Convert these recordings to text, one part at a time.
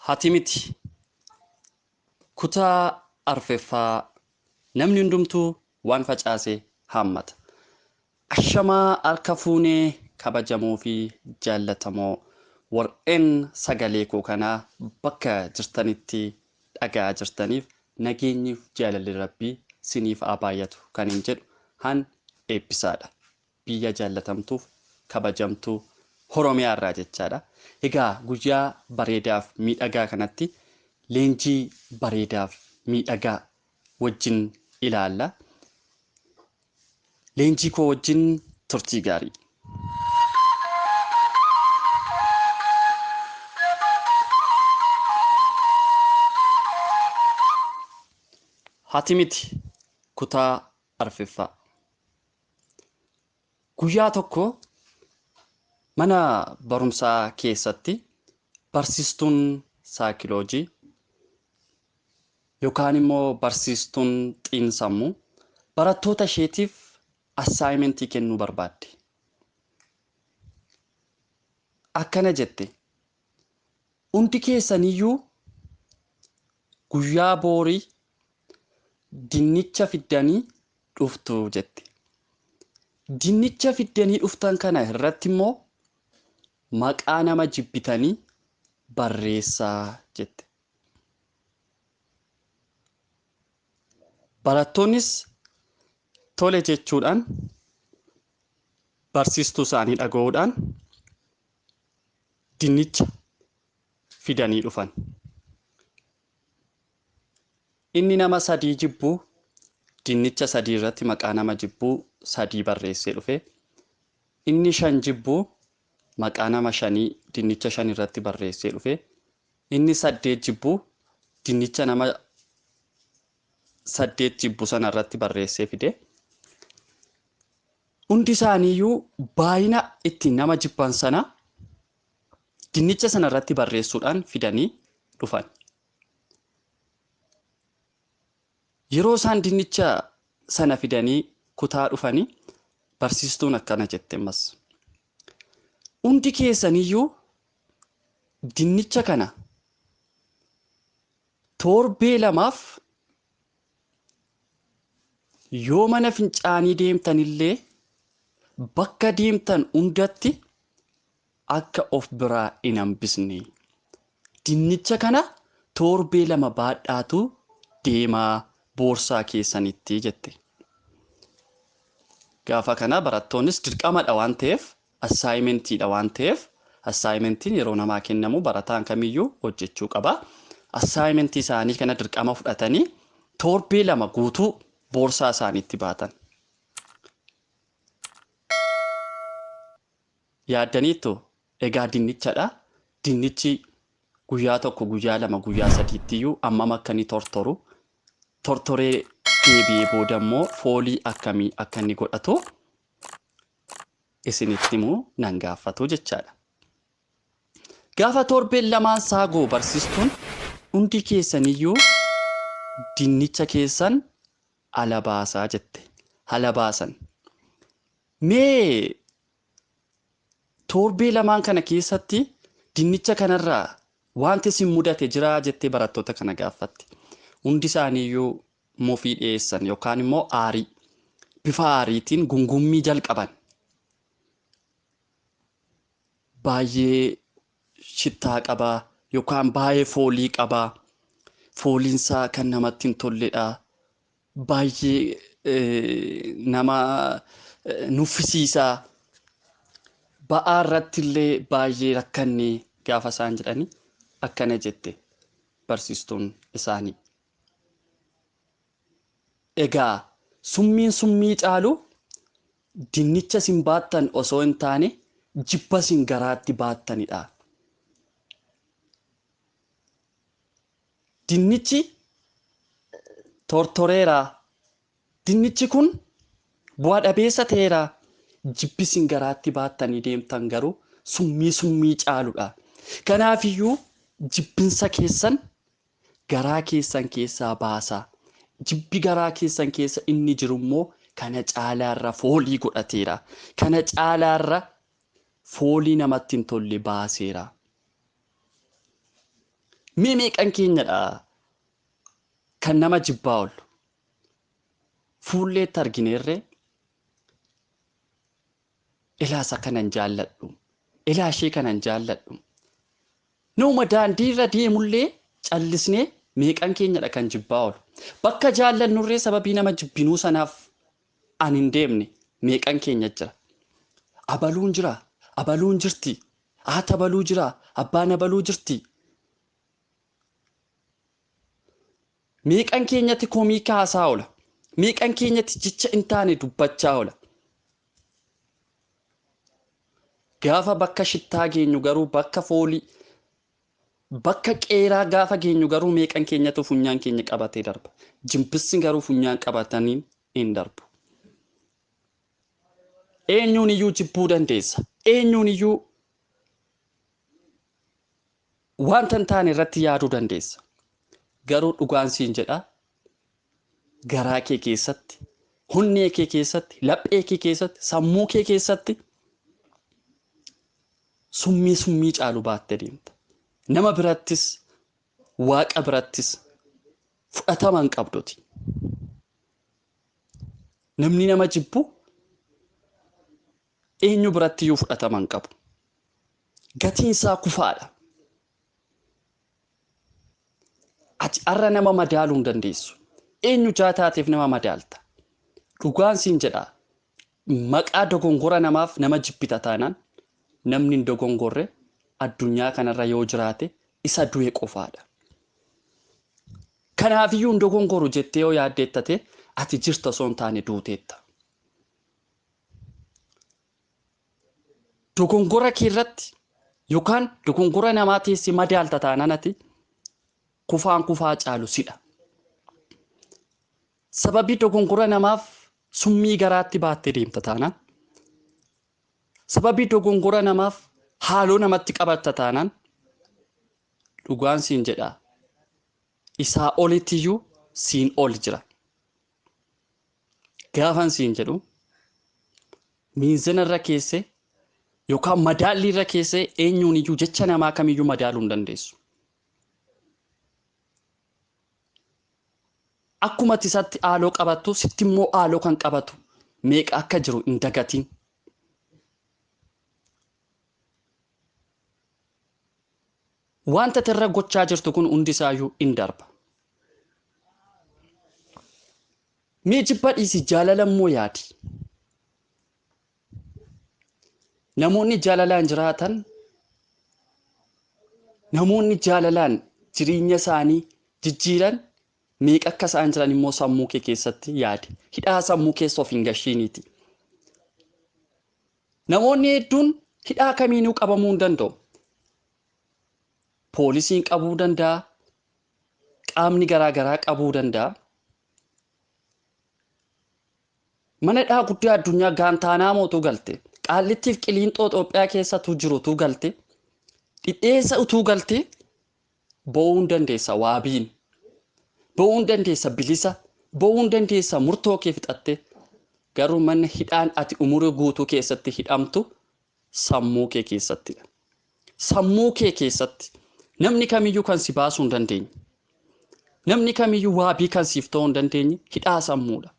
Hati miti kutaa arfeffaa namni hundumtuu waan facaase haammata. Ashamaa harka fuunee kabajamoo fi jaallatamoo warreen sagalee koo kanaa bakka jirtanitti dhaga'aa jirtaniif nageenyiif jaalalli rabbii siniif haa baay'atu kan hin jedhu han eebbisaadha. Biyya jaallatamtuuf kabajamtuu Oromiyaa irraa jechaadha. Egaa guyyaa bareedaaf miidhagaa kanatti leenjii bareedaaf miidhagaa wajjin ilaalla. Leenjii koo wajjin turtii gaarii. Hati miti kutaa arfeffaa. Guyyaa tokko mana barumsaa keessatti barsiistuun saayikiloojii yookaan immoo barsiistuun xiinsammuu barattoota isheetiif assaayimentii kennuu barbaadde. Akkana jette, hundi keessaniyyuu guyyaa boorii dinnicha fiddanii dhuftu jette. Dinnicha fiddanii dhuftan kana irratti immoo maqaa nama jibbitanii barreessaa jette. Barattoonnis tole jechuudhaan barsiistuu isaanii dhaga'uudhaan dinnicha fidanii dhufan. Inni nama sadii jibbuu dinnicha sadii irratti maqaa nama jibbuu sadii barreessee dhufe. Inni shan jibbuu maqaa nama shanii dinnicha shan irratti barreessee dhufe. Inni saddeet jibbuu dinnicha nama saddeet jibbu sana irratti barreessee fide. Hundi isaaniiyyuu baay'ina ittiin nama jibban sana dinnicha sana irratti barreessuudhaan fidanii dhufan. Yeroo isaan dinnicha sana fidanii kutaa dhufanii barsiistuun akkana jette ammas. Hundi keessaniyyuu dinnicha kana torbee lamaaf yoo mana fincaanii deemtanillee bakka deemtan hundatti akka of biraa hin hambisne. Dinnicha kana torbee lama baadhaatu deemaa boorsaa keessanitti jette. Gaafa kana barattoonnis dirqamadha waan ta'eef, assaayimentiidha waan ta'eef, assaayimentiin yeroo namaa kennamu barataan kamiyyuu hojjechuu qaba. Assaayimentii isaanii kana dirqama fudhatanii torbee lama guutuu boorsaa isaaniitti baatan. Yaaddaniittu egaa dinnichadha. Dinnichi guyyaa tokko, guyyaa lama, guyyaa sadiittiyyuu ammam akka inni tortoru, tortoree deebi'ee booda immoo foolii akkamii akka inni godhatu isinitti himuu nan gaafatu jechaadha. Gaafa torbeen lamaan saagoo barsiistuun hundi keessaniyyuu dinnicha keessan ala baasaa jette. Ala baasan. Mee torbee lamaan kana keessatti dinnicha kanarraa wanti isin mudate jiraa jettee barattoota kana gaafatte. Hundi isaaniiyyuu mufii dhiyeessan yookaan immoo aarii. Bifa aariitiin gungummii jalqaban. Baay'ee shittaa qabaa yookaan baay'ee foolii qabaa. Fooliinsaa kan namatti hin tolledha. Baay'ee nama nuffisiisaa. Ba'aa irratti illee baay'ee rakkanne gaafa isaan jedhanii akkana jette barsiistuun isaanii. Egaa summiin summii caalu dinnicha isin baattan osoo hin taane jibba isin garaatti baattanidha. Dinnichi tortoreera. Dinnichi kun bu'a dhabeessa ta'eera. Jibbi isin garaatti baattanii deemtan garuu summii summii caaludha. Kanaafiyyuu jibbinsa keessan garaa keessan keessaa baasaa. Jibbi garaa keessan keessa inni jiru immoo kana caalaarra foolii godhateera. Kana caalaarra foolii namatti hin tolle baaseera. Mee meeqan keenyadha kan nama jibbaa oolu? Fuulleetti argineerree ilaasa kanan jaalladhu, ilaa ishee kanan jaalladhu. Nama daandiirra deemullee callisnee meeqan keenyadha kan jibbaa oolu? Bakka jaallannurree sababii nama jibbinuu sanaaf an hin deemne meeqan keenya jira? Abaluun jira, abaluun jirti, haati abaluu jira, abbaan abaluu jirti. Meeqan keenyatti komii kaasaa oola? Meeqan keenyatti jecha hin taane dubbachaa oola? Gaafa bakka shittaa geenyu garuu, bakka foolii, bakka qeeraa gaafa geenyu garuu meeqan keenyatu funyaan keenya qabatee darba? Jimbissi garuu funyaan qabatanii hin darbu. Eenyuun iyyuu jibbuu dandeessa. Eenyuun iyyuu wanta hin taane irratti yaaduu dandeessa. Garuu dhugaan siin jedha, garaa kee keessatti, hunnee kee keessatti, laphee kee keessatti, sammuu kee keessatti summii summii caalu baattee deemta. Nama birattis, waaqa birattis fudhatama hin qabduti. Namni nama jibbu eenyu biratti iyyuu fudhatama hin qabu. Gatiin isaa kufaadha. Ati har'a nama madaaluu hin dandeessu. Eenyu jaa taateef nama madaalta? Dhugaan siin jedha, maqaa dogongora namaaf nama jibbita taanaan namni hin dogongorre addunyaa kanarra yoo jiraate isa du'e qofaadha. Kanaafiyyuu hin dogongoru jettee yoo yaaddeettate ati jirta osoo hin taane duuteetta. Dogongora kee irratti yookaan dogongora namaa teessee madaalta taanaan ati kufaan kufaa caalu sidha. Sababii dogongora namaaf summii garaatti baattee deemta taanaan, sababii dogongora namaaf haaloo namatti qabatta taanaan, dhugaan siin jedha, isaa olittiyyuu siin ol jira. Gaafan siin jedhu miinzana irra keessee yookaan madaallii irra keessee eenyuun iyyuu jecha namaa kamiyyuu madaaluu hin dandeessu. Akkuma ati isatti haaloo qabattu sitti immoo haaloo kan qabatu meeqa akka jiru hin dagatiin. Wanta ati irra gochaa jirtu kun hundisaayyuu hin darba. Mee jibba dhiisi, jaalala immoo yaadi. Namoonni jaalalaan jiraatan, namoonni jaalalaan jireenya isaanii jijjiiran meeqa akka isaan jiran immoo sammuu kee keessatti yaadi. Hidhaa sammuu keessa of hin gashiiniiti. Namoonni hedduun hidhaa kamiinuu qabamuu hin danda'u. Poolisiin qabuu danda'a, qaamni garaa garaa qabuu danda'a. Mana hidhaa guddaa addunyaa Gaantaanaamoo utuu galte, Qaallittiif Qiliinxoo Itoophiyaa keessa utuu jiru utuu galte, dhidheessa utuu galte bo'uu hin dandeessa waabiin. Bo'uu hin dandeessa bilisa, bo'uu hin dandeessa murtoo kee fixatte. Garuu mana hidhaan ati umurii guutuu keessatti hidhamtu sammuu kee keessattidha. Sammuu kee keessatti namni kamiyyuu kan si baasuu hin dandeenye, namni kamiyyuu waabii kan siif ta'uu hin dandeenye hidhaa sammuudha.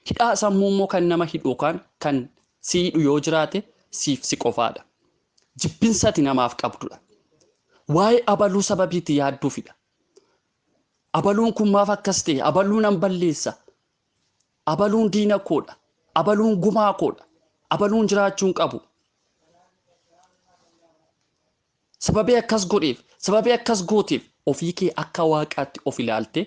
Hidhaa sammuu immoo kan nama hidhu yookaan kan si hidhu yoo jiraate siif si qofaadha. Jibbinsa ati namaaf qabdudha. Waa'ee abaluu sababiitti yaadduufidha. Abaluun kun maaf akkas ta'e? Abaluun nan balleessa. Abaluun diina koodha. Abaluun gumaa koodha. Abaluun jiraachuu hin qabu. Sababii akkas godheef, sababii akkas gooteef ofii kee akka waaqaatti of ilaalte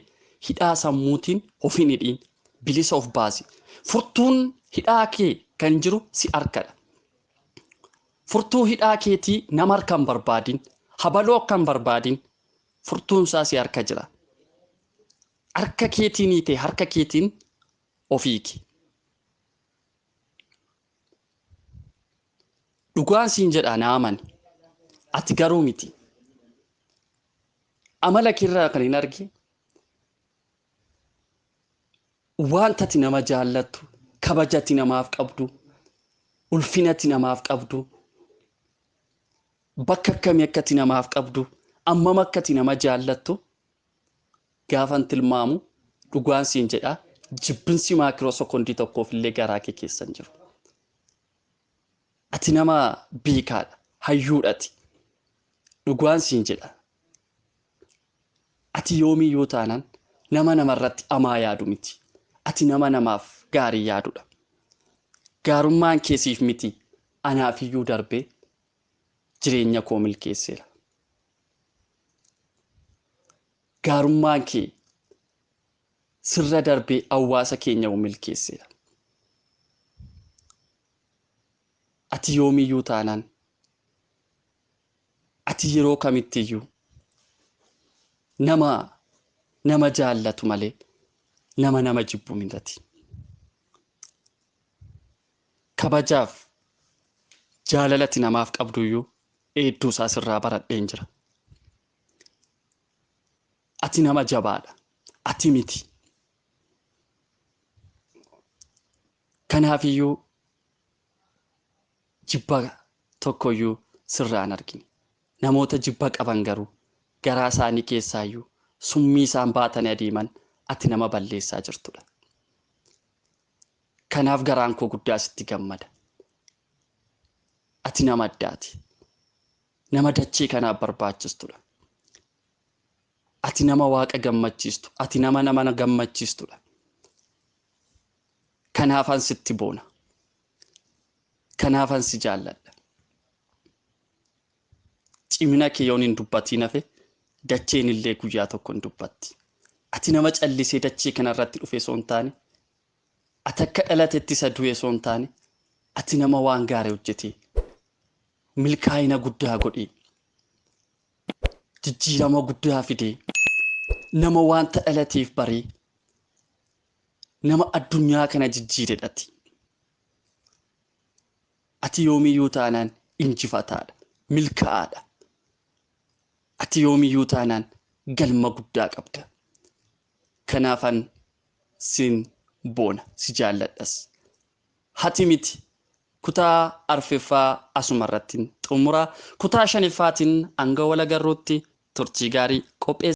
hidhaa sammuutiin of hin hidhiin. Bilisa of baasi. Furtuun hidhaa kee kan jiru si harkadha. Furtuu hidhaa keetii nama harka hin barbaadin. Habaloo akka hin barbaadin. Furtuun isaa si harka jira. Harka keetiin hiitee harka keetiin of hiiki. Dhugaan siin jedha, na amani. Ati garuu miti. Amala keerraa kan hin arge wanta ati nama jaallattu, kabaja ati namaaf qabdu, ulfina ati namaaf qabdu, bakka akkamii akka ati namaaf qabdu, Ammam akka ati nama jaallattu gaafan tilmaamu dhugaan siin jedha, jibbinsi maakiroo sekondii tokkoof illee garaa kee keessa hin jiru. Ati nama beekaadha, hayyuudhati. Dhugaan siin jedha. Ati yoomiyyuu taanaan nama namarratti amaa yaadu miti. Ati nama namaaf gaarii yaadudha. Gaarummaan keesiif miti, anaafiyyuu darbee jireenya koo milkeesseera. Gaarummaan kee sirra darbee hawaasa keenya milkeesseera. Ati yoomiyyuu taanaan, ati yeroo kamittiyyuu nama nama jaallatu malee nama nama jibbu miti. Kabajaaf jaalalati namaaf qabduyyuu hedduu isaa sirraa baradheen jira. Ati nama jabaadha. Ati miti. Kanaafiyyuu jibba tokkoyyuu sirraa hin argine. Namoota jibba qaban garuu garaa isaanii keessaayyuu summii isaan baatanii adeeman ati nama balleessaa jirtudha. Kanaaf garaan koo guddaa sitti gammada. Ati nama addaati. Nama dachee kanaaf barbaachistudha. Ati nama waaqa gammachiistu. Ati nama nama gammachiistudha. Kanaafan sitti boona. Kanaafan si jaalladha. Cimina kee yoon hin dubbatiin hafe dacheen illee guyyaa tokko hin dubbatti. Ati nama callisee dachee kanarratti dhufe osoo hin taane, ati akka dhalatetti isa du'e osoo hin taane, ati nama waan gaarii hojjetee milkaa'ina guddaa godhee jijjiirama guddaa fidee nama wanta dhalateef baree nama addunyaa kana jijjiiredhati. Ati yoomiyyuu taanaan injifataadha, milkaa'aadha. Ati yoomiyyuu taanaan galma guddaa qabda. Kanaafan sin boona, si jaalladhas. Hati miti kutaa arfeffaa asuma irratti xumura. Kutaa shaniffaatiin hanga wal agarruutti turtii gaarii qopheessa.